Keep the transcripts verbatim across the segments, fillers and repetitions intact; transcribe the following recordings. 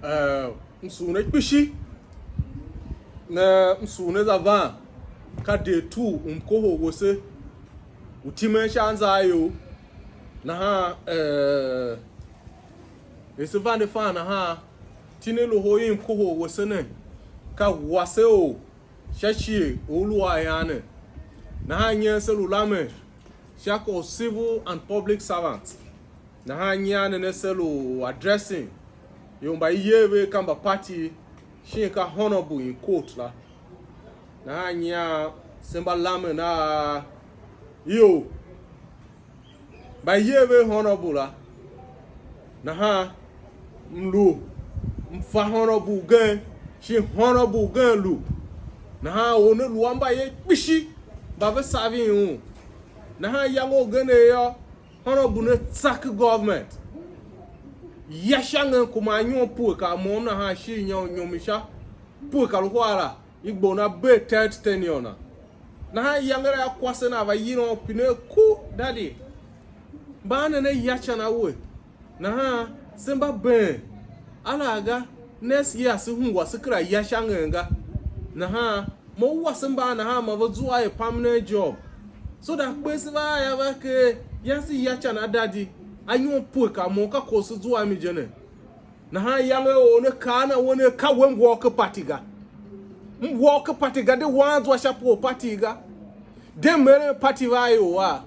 Eh, m sugh ne kpishi, ne m sugh ne za van, ka day two u mkohol wese u timen sha anzaior. Nahan, eh, er se vande fan nahan, tine loho i mkohol wese ne, ka wase u sha shighe u lu a ian ne. Nahan nyen se lu lamen sha kwagh u civil and public servant. Nahan nyian ne ne se lu addressing ior mba i yer ve ka mba party, shin ka honorable in quote la. Nahan nyian se mba lamen a ior mba i yer ve honorable la. Nahan m lu, m fa honorable ugen, shin honorable ugen lu. Nahan or ne lu a mbayev kpishi mba ve savin un. Nahan iyange ugen yô, honorable ne tsak government, ya sha ngen kuma anyom pue kar môm nahan shin inya u nyom sha pue kar uhar la, i gbo na bee third tenure na. Nahan iyange la a kwase na va yilan u pine ku, daddy, mba a ne ne ya can a we? Nahan se mba been a la ga, next year se hungwa se kera ya sha ngen ga. Nahan mo wase mba nahan ma ve zua a permanent job, so that kpe se va a ya va ker ya se ya can a daddy, anyom pue kar môm ka kwagh se zua a mi je ne. Nahan iyange or ne kaa na we ne ka we m wôô ken party ga. M wôô ken party ga, de wan zwa sha pue party ga. De m eren party va a ior a.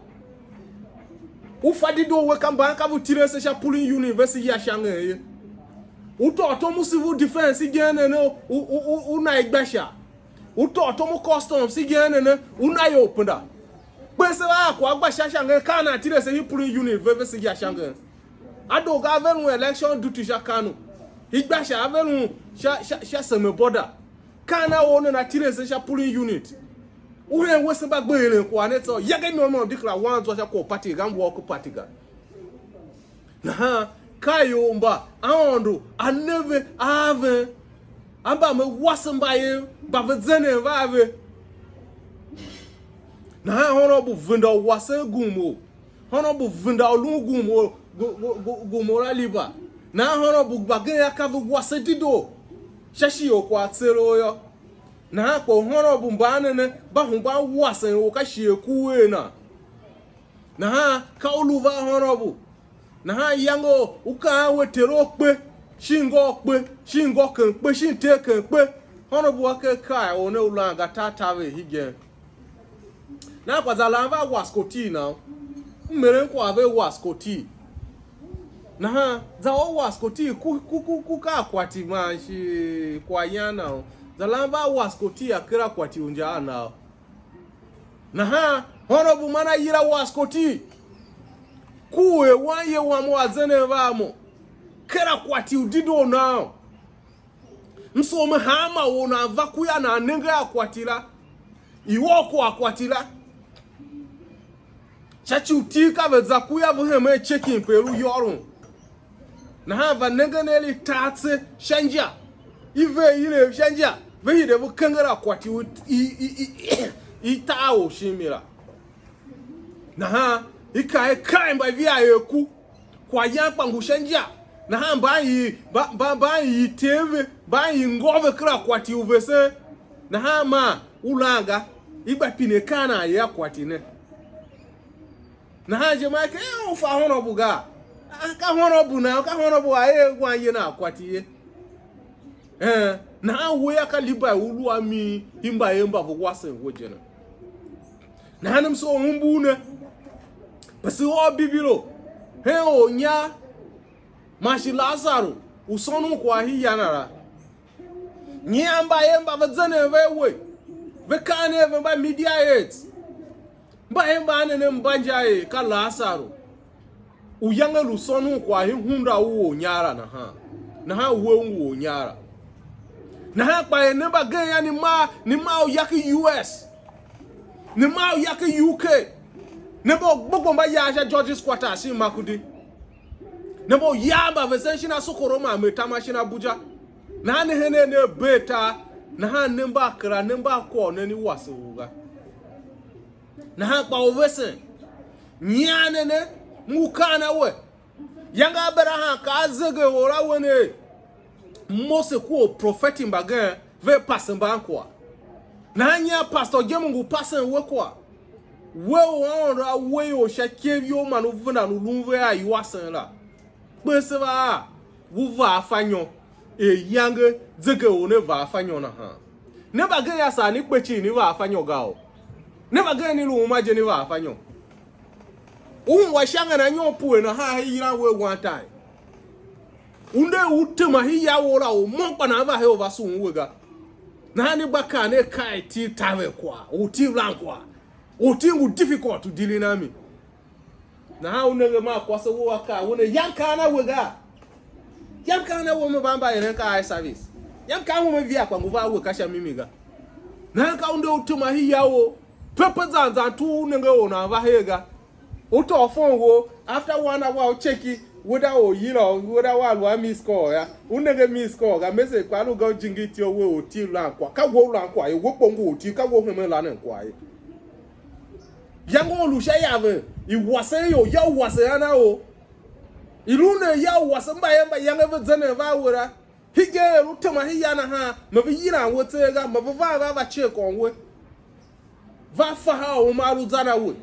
U fa dedoo we ka mban ka ve tile se sha polling unit ve se ya sha ngen ye. U tôô tom u civil defense igen ne ne u, u, u, u na i gba sha. U tôô tom u customs igen ne ne u na ior penda. Kpe se va a kwagh gba sha sha ngen ka nan tile se hii polling unit ve ve se ya sha ngen. A doo ga a ver un election duty sha Kano. I gba sha a ver un sha, sha, sha Seme border. Ka ana or ne na tile se sha polling unit. U hen we se mba gbe eren kwagh ne tsô, yege môm môm di kera wan zwa sha kwagh u party ga, m wôô ken party ga. Nahan ka ior mba Aôndo a ne ve a ven, a mba me wase mbayev mba ve zenden va a ve. Nahan honorable venda u wasen gum u, honorable venda u lun gum u, gu-, gu-, gu-, gum u la liba. Nahan honorable mbagenev a ka ve wase dedoo sha shighe u kwagh tseregh yô. Nahan kpa honorable mba a ne ne mba hemban wasen u ka shighe ku er na. Nahan ka u lu va honorable. Nahan iyange u kaan we ter u kpe, shin ngô u kpe, shin ngô ken kpe, shin ter ken kpe. Honorable a ker kaa or ne u lan ga tar taver hegen. Nahan kpa za lan va Wasco Tea nau. M eren kwagh ve Wasco Tea. Nahan za or Wasco Tea ku, ku, ku, ku ka akwati man shi kwaghyan nau. Za lan va Wasco Tea a kera akwati u injaa nau. Nahan honorable man a yila Wasco Tea. Ku er wanye wam u a zenden va a mo. Kera akwati u dedoo nau. M soo me hanma or nan va ku yô, nan nenge a kwati la, i ôr kwagh kwati la. Sha ci u Tea ka ve za ku yô, ve hemen checking pe lu yôron. Nahan va nengen er i tar tse sha inja, i ver ilev sha inja, ve hide ve kenger a kwati u i, i, i, i tar or shin mi la. Nahan i kaa er kai mba via er ku. Kwaghyan kpa ngu sha inja. Nahan mban i, mba, mba, mban i tev ve, mban i ngô ve kera kwati u vesen. Nahan maa u lan ga, i gba pine kaan a ya kwati ne. Nahan je maa ken u fa honorable ga. Ah, ka honorable na, ka honorable a er wan ye na kwati ye. Eh, nahan we yô, ka Levi u lu a mi, i mba er mba ve wasen we je ne. Nahan m soo umbur ne, pese ôr Bibilo hen ornyar man shi Lasaru u sônon kwagh hii yana la. Nyian mba er mba ve zenden ve we, ve kaan er ve mba media aids. Mba er mba a ne ne mba inja er ka Lasaru. Uyange lu sônon kwagh hen hunda u ornyar la nahan, nahan we u ornyar la. Nahan kpa er ne mbagenev yô, ne maa, ne maa u ya ken U S, ne maa u ya ken U K, ne mba u gbogbo mba ya sha George's Quarter shin Makurdi, ne mba u ya mba vesen shin Asokoro man Maitama shin Abuja. Nahan ne hen a ne a bee tar, nahan ne mba kera, ne mba kôr nen i wase u ga. Nahan kpa u vesen, nyian ne ne, m ngu kaan a we, iyange Aberaham kaa a zegeor a wen er, Mose kua uprofeti mbagen ve pase mban kwagh. Nahan nyian pastor je mo ngu pasen we kwagh? We u Aôndo a we ior sha ikev you man u vendan u lun ve a iwasen la. Kper se va a, u vaa afanyô, er iyange zegeor ne vaa afanyô nahan. Ne mbagenev yô, saa ne kpe cii ne vaa afanyô ga o. Ne mbagenev ne lu uma je ne vaa afanyô. U ungwa sha ngen anyom pue nahan he yilan we one time. U nder u tema hii ya wou la, u môm kpa nan va he u va sughun we ga. Nahan ne gba kaa ne ka i tiv taver kwagh, u tiv lan kwagh, u tiv ngu difficult to deal in a mi. Nahan u nenge man kwase wou a kaa we ne, yam kaan a we ga. Yam kaan a we me van mba eren ka eye service. Yam kaan we me via kpa ngu va a we ka sha mimi ga. Nahan ka u nder u tema hii ya wou, pepe zan zan tu u nenge or nan va her ga. U tôô phone wou, after one hour u cheki, whether or yila or whether wa lu a miss call ya. U nenge miss call ga, message kpa lu ga u jingir ityough we u tiv lan kwagh. Ka we u lan kwagh ye, we kpo ngu u tiv, ka we u hemen lanen kwagh ye. Yange u lu sha yaven i wasen ior, ya u wasen ana o. I lu ne ya u wasen mbayev mba yange ve zenden va a we la. Hegen er u tema hii ya nahan, me ve yilan we tseegh ga, me ve van va va check on we. Va fa ha u ma lu zan a we.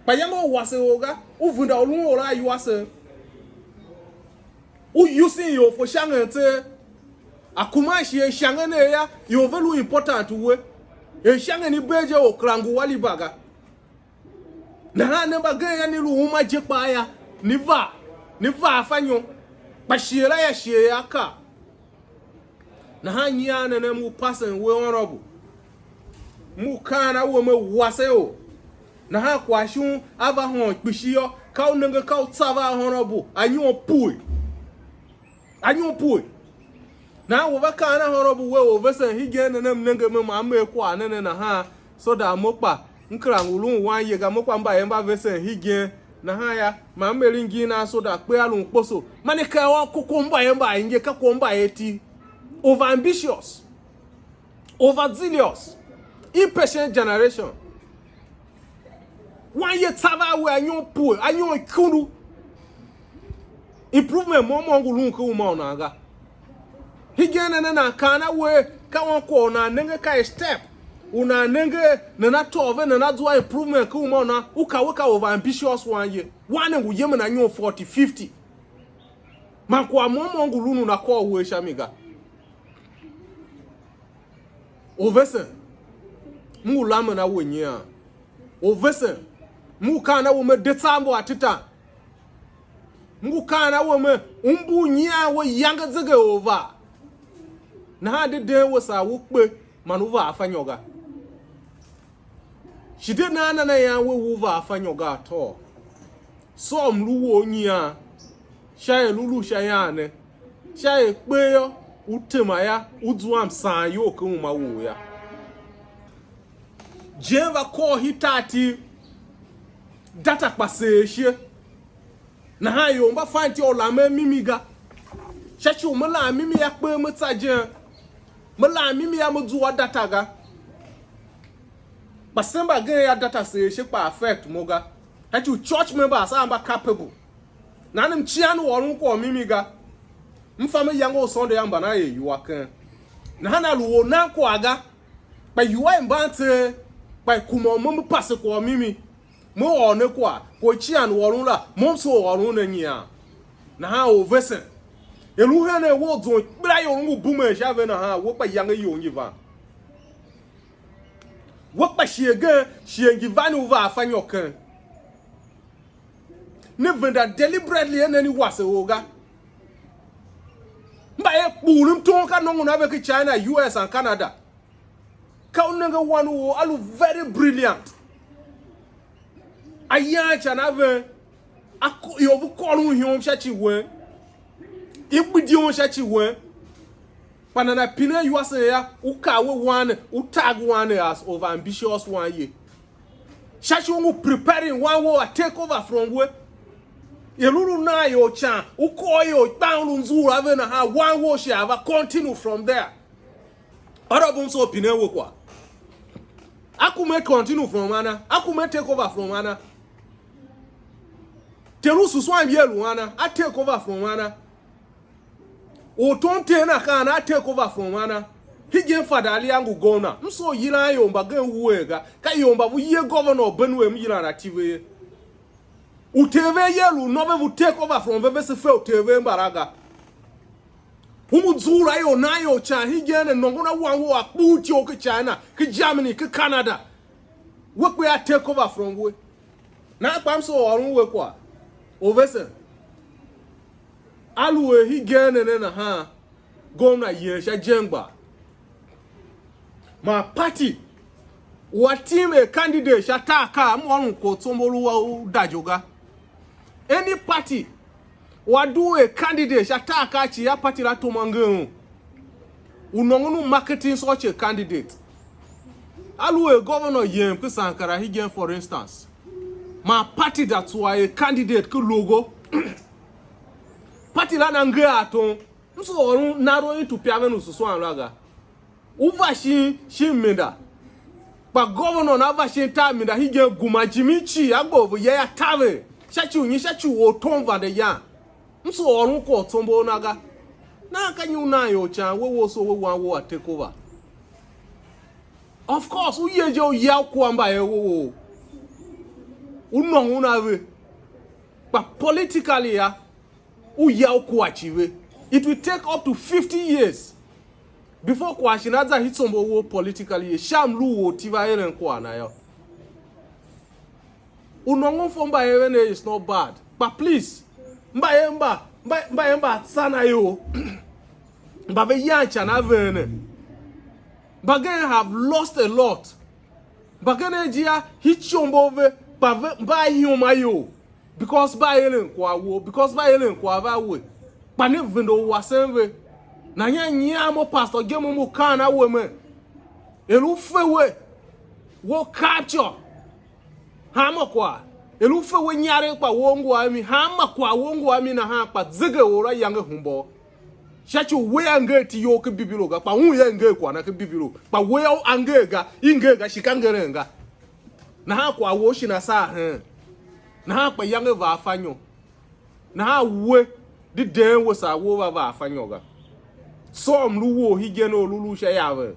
Kpa yange u wase or ga, u venda u lun or a iwasen. U yusen ior fo sha ngen tseegh. A kuma shighe shangen ne ya, ior ve lu important we. Er shangen i bee je or kera ngu a liba ga. Nahan ne mbagenev yô, ne lu uma je kpaa yô, ne va, ne va afanyô, kpa shighe la yô, shighe yô, a kaa. Nahan nyian ne ne, m ngu pasen we honorable, m ngu kaan a we me wase or. Nahan kwagh shon a va hôn kpishi yô, ka u nenge ka u tsa va honorable, anyom pue. Anyom pue. Nahan we va kaan a honorable we or vesen hegen ne ne, m nenge me ma m er kwagh ne ne nahan, so that mo kpa m kera ngu lun wanye ga, mo kpa mbayev mba vesen hegen. Nahan ya, ma m er ngin a so that kpe a lun kposo. Man i ka ôr ko ko mbayev mba inge, ka ko mbayev ti. Over ambitious, overzealous, impatient generation. Wanye tsa va a we anyom pue, anyom ikundu. Improvement mo mo ngu lun ken uma u nan ga. Hegen ne ne nan kaan a we, ka wan kwagh u nan nenge ka a step u nan nenge nana tôô ve nana zua improvement ken uma u nan, u ka we ka over ambitious wan ye. Wan ne ngu yemen anyom forty, fifty. Man kwagh mo mo ngu lun u na kôr we sha mi ga. Orvesen, m ngu lamen a we nyian. Orvesen, m ngu kaan a we me de tsa mbu a titan. M ngu kaan a we me, u mbu nyian we yange zege orva. Nahan de den we saa u kpe man u va afanyô ga. Shi de nan nana yan we u va afanyô ga atôô. Sôr mlu wou nyian, sha er lu lu sha ian ne, sha er kper yô, u tema yô, u zua msaan iyol ken uma wou yô. Jen va kôr hitartiv, data kpa seer ishe. Nahan ior mba fan ityough u lamen mimi ga. Sha ci u me lan mimi a kper me tsa jen. Me lan mimi a me zua data ga. Kpa se mbagen yô, data seer ishe kpa affect mo ga. Sha ci u church members a mba capable. Nahan m cian u ôron kwagh u mimi ga. M fa me iyange u Sunday a mban a er iwua ken. Nahan a lu or nan kwagh ga. Kpa iwua i mban tseegh, kpa i kuma u mo me pase kwagh u mimi. Me ôr ne kwagh, kwagh u icighan u ôron la, mo m soo ôron ne nyian. Nahan orvesen, er u henen we u zon ikpelaior ngu bumen sha ve nahan, we kpa iyange you ngi van. We kpa shighe gen, shighe ngi van u va afanyô ken. Ne venda deliberately, er nen i wase or ga. Mba er kpughul mton ka nôngon a ve ken China, U S and Canada. Ka u nenge wan u or a lu very brilliant. A yan ican a ven, a ko-, ior ve kôron ihom sha ci wen, i gbidi un sha ci wen. Kpa nana pinen iwasen yô, u kaa we wan ne, u tag wan ne as over ambitious wan ye. Sha ci u ngu preparing wan wou a take over from we. Ior u lu nan ior ican, u kôr ior ikpan u lu nzughul a ve nahan, wan wou shi a va continue from there. Ôr a bum so u pinen we kwagh. A kuma a continue from ana? A kuma a take over from ana? Ter u suswan ye lu ana? A take over from ana? Orton ten akaa na take over from ana. Hegen Fadalia ngu governor. M soo yilan ior mbagenev wuee ga. Ka ior mba ve ye governor u Benue m yilan ative ye. Uter ve ye lu nô ve vu take over from ve, ve se fe uter ve mbara ga. U mu zughul a ior nan ior ican hegen ne, nôngon a wan wou a kpughul ityough ken China, ken Germany, ken Canada. We kpe a take over from we. Nan kpa m soo ôron we kwagh. Or vesen. Aluer hegen ne ne nahan, gomna yen sha jengba. Man party u a tim er candidate sha tar kaa, m ôron kwagh u tsombor u a u dajo ga. Any party u a due er candidate sha tar kaa cii, a party la tom angev un. U nôngon u marketing such a candidate. Aluer governor yem ken Sankara hegen, for instance, man party za tsuwa er candidate ken logo, party la na nger atom. M soo ôron narrow into piaven u suswan la ga. U va shin, shin minda. Kpa governor na va shin tar minda hegen guma, jimin cii a gbo ve ya, ya taver. Sha ci u nyi? Sha ci u ortom vande yan. M soo ôron kwagh u tsombor na ga. Nan ka nyi u nan ior ican we, we u soo we wan wou a take over? Of course, u ye je u ya u kua mbayev wou. U nôngon a ve. Kpa politically ya, u ya u kua ci ve. It will take up to fifty years before kwagh shi na za hii tsombor wou politically ye, sha mlu u ortiv a eren kwagh na yô. U nôngon fo mbayev ne is not bad, but please, mbayev mba, mba, mbayev mba a tsan a ior, mba ve yan ican a ven ne, mbagenev have lost a lot. Mbagenev je a hii tsombor ve, kpa ve mba a ihom a ior. Because mba eren kwagh wou, because mba eren kwagh va we, kpa ne vende u wasen ve. Nahan nyian mo Pastor Gemo mo kaan a we mer, er u fe we, wo capture hanma kwagh, er u fe we inyaregh kpa wou ngu a mi, hanma kwagh wou ngu a mi nahan, kpa zegeor la yange humbôô. Sha ci u we a nger iti you ken Bibilo ga, kpa un yô, a nger kwagh na ken Bibilo, kpa we yô, a nger ga, i nger ga, shi ka ngeren ga. Nahan kwagh wou shin a saa hen. Nahan kpa yange va a fa nyô. Nahan we, di deen we saa wou va va a fa nyô ga. Tsô mlu wou hegen u lu lu sha yaven,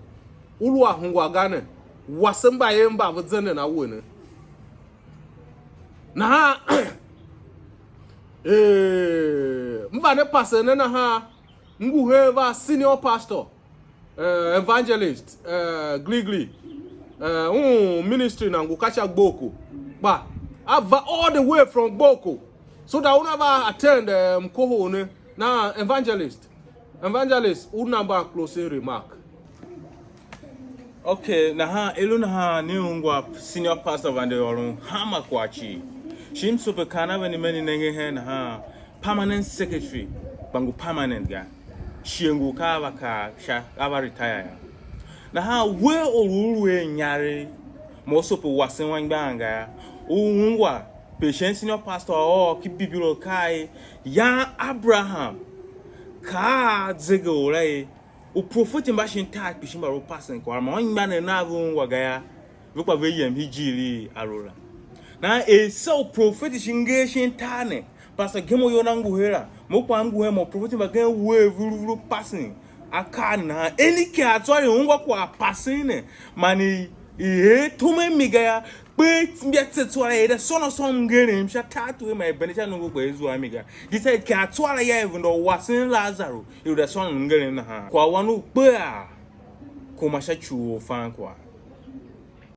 u lu a hungwa ga ne, wase mbayev mba ve zenden a we ne. Nahan, eh, m va ne pasen ne nahan, m ngu hen va senior pastor, eh, evangelist, eh, Gligli, eh, un ministry na ngu ka sha Gboko, kpa a va all the way from Gboko, so that una va attend, eh, mkohol ne. Na evangelist, evangelist, una mba closing remark. Okay, nahan i lu nahan, ne ungwa senior pastor vande ôron hanma kwagh cii. Shi m supe kaan a ven, i me ne nenge hen nahan, permanent secretary, kpa ngu permanent ga. Shighe ngu ka a va kaa sha, a va retire yô. Nahan we or u lu a inyaregh, mo u sope wasen anmgbian ga yô, u ungwa pe shen senior pastor a ôr ken Bibilo, kaa er, yan Abraham kaa a zegeor la er, uprofeti mba shin tar kpishi mba lu pasen kwagh la, man anmgbianev nav ve ungwa ga yô, ve kpa ve yem hii ijiir i a lu la. Nahan er se uprofeti shi nger shin tar ne, Pastor Gemo yô na ngu her la, mo kpaa m ngu her, mo uprofeti mbagenev wuee vuru vuru pasen akaa ne nahan, eni kaa tsô i ungwa kwagh pasen ne, man i, i er tom a mi ga yô, kpe mbia tse tsô la, i da sôn asôn mngerem sha tartor man i bende sha nongo, kpa i zua a mi ga. Di sa i kaa tsô la yô, i venda u wasen Lazaru, i lu da sôn mngerem nahan. Kwaghwan u kpe a kuma sha ci u orfankwagh.